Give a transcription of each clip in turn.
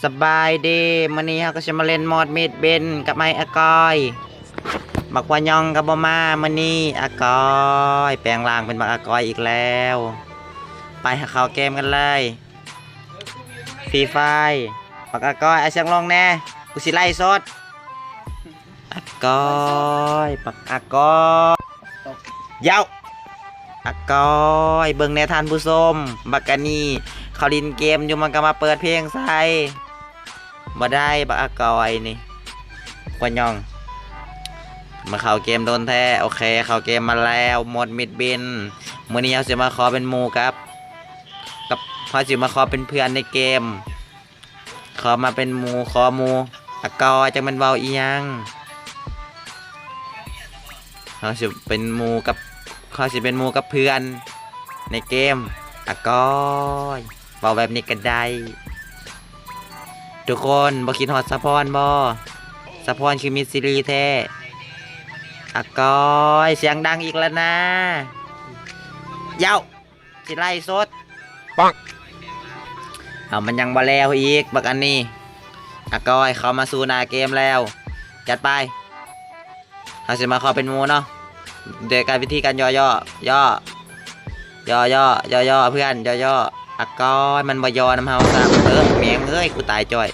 ສະບາຍດີ ມື້ນີ້ເຮົາກໍຊິມາຫຼິ້ນມອດມິດເບັນກັບໄມ້ອາກອຍ. ບັກຫົວຫຍ້ອງກໍບໍ່ມາມື້ນີ້ ອາກອຍ ແປງຮ່າງເປັນບັກອາກອຍອີກແລ້ວ. ໄປ ເຂົ້າເກມກັນເລີຍ ຟຣີຟາຍ. ບັກອາກອຍ ເອົາສຽງລົງແດ່ ກູຊິໄລຟ໌ສົດ. ອາກອຍ ບັກອາກອຍ ເຍົາ ອາກອຍ ເບິ່ງແດ່ທ່ານຜູ້ຊົມ ບັກອັນນີ້ເຂົາຫຼິ້ນເກມຢູ່ ມັນກໍມາເປີດເພງໃສ່ ບໍ່ໄດ້ ບັກອາກອຍນີ້ ຄວນຍອງ ມາເຂົ້າເກມດົນແທ້. ໂອເຄ ເຂົ້າເກມມາແລ້ວ ມອດມິດເບັນ. ມື້ນີ້ເຮົາຊິມາຂໍເປັນໝູ່ກັບ ກັບ ເຮົາຊິມາຂໍເປັນເພື່ອນໃນເກມ. ຂໍມາເປັນໝູ່ ຂໍໝູ່ ອາກອຍ ຈັກແມ່ນເວົ້າອີ່ຫຍັງ. ເຮົາຊິເປັນໝູ່ກັບ ເຮົາຊິເປັນໝູ່ກັບເພື່ອນໃນເກມ ອາກອຍ ເວົ້າແບບນີ້ກໍໄດ້. ທຸກຄົນບໍ່ຄິດຮອດສະພອນບໍ່? ສະພອນຄືມິດຊີລີແທ້. ອາກອຍ ສຽງດັງອີກແລ້ວນາ ເຍົາ. ຊິໄລຟ໌ສົດ ປັງ ເອົາ ມັນຍັງບໍ່ແລ້ວອີກ ບັກອັນນີ້. ອາກອຍ ເຂົ້າມາສູ່ໜ້າເກມແລ້ວ ຈັດໄປ. ເຮົາຊິມາຂໍເປັນໝູ່ເນາະ ໂດຍການ ວິທີການຫຍໍ້ໆ ຫຍໍ້ ຫຍໍ້ໆ ເພື່ອນ ຫຍໍ້ໆ. ອາກອຍ ມັນບໍ່ຫຍໍ້ນຳເຮົາຊ້ຳ. ເອີ ແມ່ງເອີຍ ກູຕາຍຈ້ອຍ.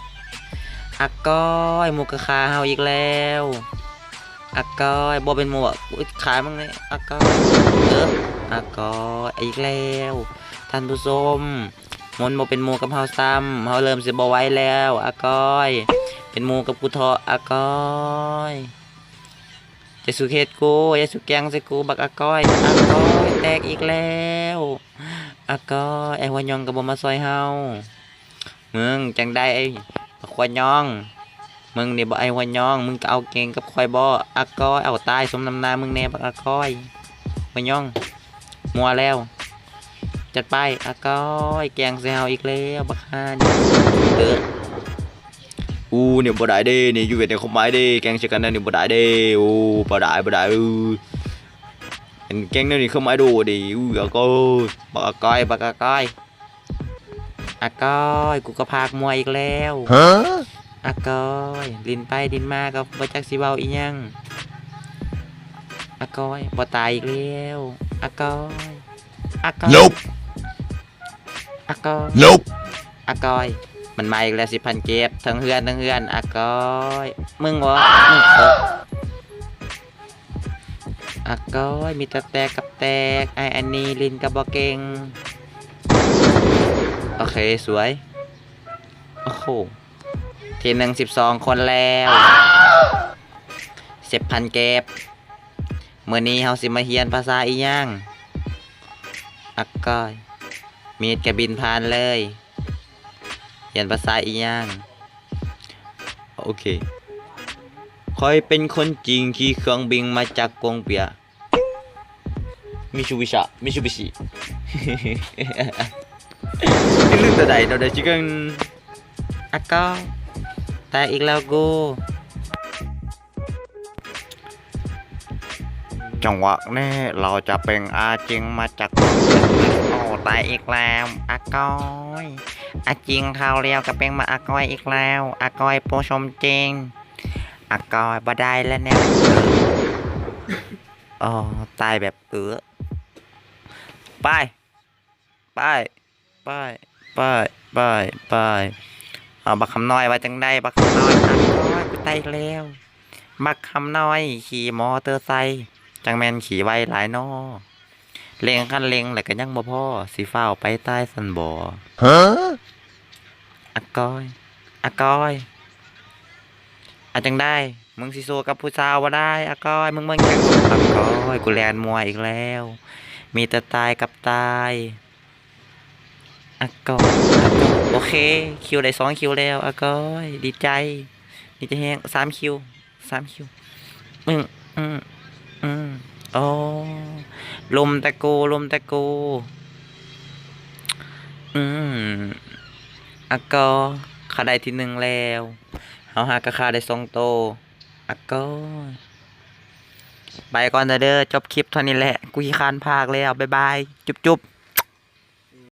ອາກອຍ ໝູ່ກໍຂ້າເຮົາອີກແລ້ວ. ອາກອຍ ບໍ່ເປັນໝູ່ ອຸ້ຍ ຂາຍມັນນີ້ ອາກອຍ. ເອີ ອາກອຍ ອີກແລ້ວ ທ່ານຜູ້ຊົມ ມັນບໍ່ເປັນໝູ່ກັບເຮົາຊ້ຳ. ເຮົາເລີ່ມຊິບໍ່ໄຫວແລ້ວ ອາກອຍ ເປັນໝູ່ກັບກູເຖາະ ອາກອຍ. ຢ່າສູ່ເຮັດກູ ຢ່າສູ່ແກ່ງໃສ່ກູ ບັກອາກອຍ. ອາກອຍ ແຕກອີກແລ້ວ ອາກອຍ. ໄອ້ຫົວຫຍ້ອງກໍບໍ່ມາຊ່ອຍເຮົາ. ມຶງຈັ່ງໃດ ບັກຫົວຫຍ້ອງ ມຶງນີ້ບໍ່ ໄອ້ຫົວຫຍ້ອງ ມຶງກໍເອົາເກັ່ງກັບຂ້ອຍບໍ່ ອາກອຍ. ເອົາ ຕາຍ ສົມນ້ຳໜ້າມຶງແດ່ ບັກອາກອຍ. ຫົວຫຍ້ອງ ມົວແລ້ວ ຈັດໄປ ອາກອຍ. ແກ່ງໃສ່ເຮົາອີກແລ້ວ ບັກຫ່ານີ້. ເອີ ອູ້ ນີ້ບໍ່ໄດ້ເດ້ ນີ້ຢູ່ເວດນາມເຂົ້າມາເດ້ ແກ່ງໃສ່ກັນແນວນີ້ບໍ່ໄດ້ເດ້. ໂອ້ ບໍ່ໄດ້ ບໍ່ໄດ້ ເອີ ເຫັນແກ່ງແນວນີ້ເຂົ້າມາໂດເດ້. ອູ້ ອາກອຍ ບັກອາກອຍ ບັກອາກອຍ. ອາກອຍ ກູກໍພາກມົວອີກແລ້ວ ອາກອຍ. ຫຼິ້ນໄປຫຼິ້ນມາກໍບໍ່ຈັກຊິເວົ້າອີ່ຫຍັງ ອາກອຍ. ບໍ່ຕາຍອີກແລ້ວ ອາກອຍ ອາກອຍ ອາກອຍ ອາກອຍ. ມັນມາອີກແລ້ວ ສິບພັນເກັບ ທັງເຮືອນ ທັງເຮືອນ ອາກອຍ. ມຶງບໍ່ ມຶງ ເອີ ອາກອຍ ມີແຕ່ແຕກກັບແຕກ ອ້າຍອັນນີ້ຫຼິ້ນກໍບໍ່ເກັ່ງ. ໂອເຄ ສວຍ ໂອ້ໂຫ ທີໜຶ່ງ ສິບສອງຄົນແລ້ວ ສິບພັນເກັບ. ມື້ນີ້ເຮົາຊິມາຮຽນພາສາອີ່ຫຍັງ? ອາກອຍ ມີດກະບິນຜ່ານເລີຍ. ຮຽນພາສາອີ່ຫຍັງ? ໂອເຄ ຂ້ອຍເປັນຄົນຈີນຂີ່ເຄື່ອງບິນມາຈາກກົງເປຍ ມິຊູບິຊະ ມິຊູບິຊິ ລືມຕົວໃດ ຕົວໃດຊິເກັ່ງ. ອາກອຍ ແຕກອີກແລ້ວກູ. ຈັງຫວະນີ້ເຮົາຈະເປັນອາຈິງມາຈາກ ໂອ້ ຕາຍອີກແລ້ວ ອາກອຍ. ອາຈິງຄາວລຽວກໍເປັນມາອາກອຍອີກແລ້ວ ອາກອຍ ຜູ້ຊົມຈິງ ອາກອຍ. ບໍ່ໄດ້ແລ້ວແນວ ໂອ້ ຕາຍແບບ ເອີ ໄປ ໄປ ໄປ ໄປ ໄປ ໄປ. ເອົາ ບັກຄຳນ້ອຍວ່າຈັ່ງໃດ ບັກຄຳນ້ອຍ? ອາກອຍ ກູຕາຍອີກແລ້ວ ບັກຄຳນ້ອຍຂີ່ມໍເຕີໄຊ ຈັ່ງແມ່ນຂີ່ໄວຫຼາຍນໍ. ເລັ່ງຄັນເລັ່ງແລ້ວກໍຍັງບໍ່ພໍ ຊິຟ້າວໄປຕາຍຊັ້ນບໍ? ຮະ? ອາກອຍ ອາກອຍ ອາ ຈັ່ງໃດ ມຶງຊິສູ້ກັບຜູ້ສາວບໍ່ໄດ້ ອາກອຍ. ມຶງເບິ່ງຈັກ ອາກອຍ ກູແລ່ນມົວອີກແລ້ວ ມີແຕ່ຕາຍກັບຕາຍ ອາກອຍ ອາກອຍ. ໂອເຄ ຄິວໄດ້ສອງຄິວແລ້ວ ອາກອຍ ດີໃຈ ດີໃຈແຮງ ສາມຄິວ ສາມຄິວ. ອືມ ອືມ ອືມ ໂອ້ ລຸມແຕ່ກູ ລຸມແຕ່ກູ. ອືມ ອາກອຍ ຂ້າໄດ້ທີໜຶ່ງແລ້ວ ເຮົາຫາກະຂ້າໄດ້ສອງໂຕ ອາກອຍ. ໄປກ່ອນເດີ ຈົບຄລິບເທົ່ານີ້ແຫຼະ ກູຂີ້ຄ້ານພາກແລ້ວ ບາຍບາຍ ຈຸບໆ.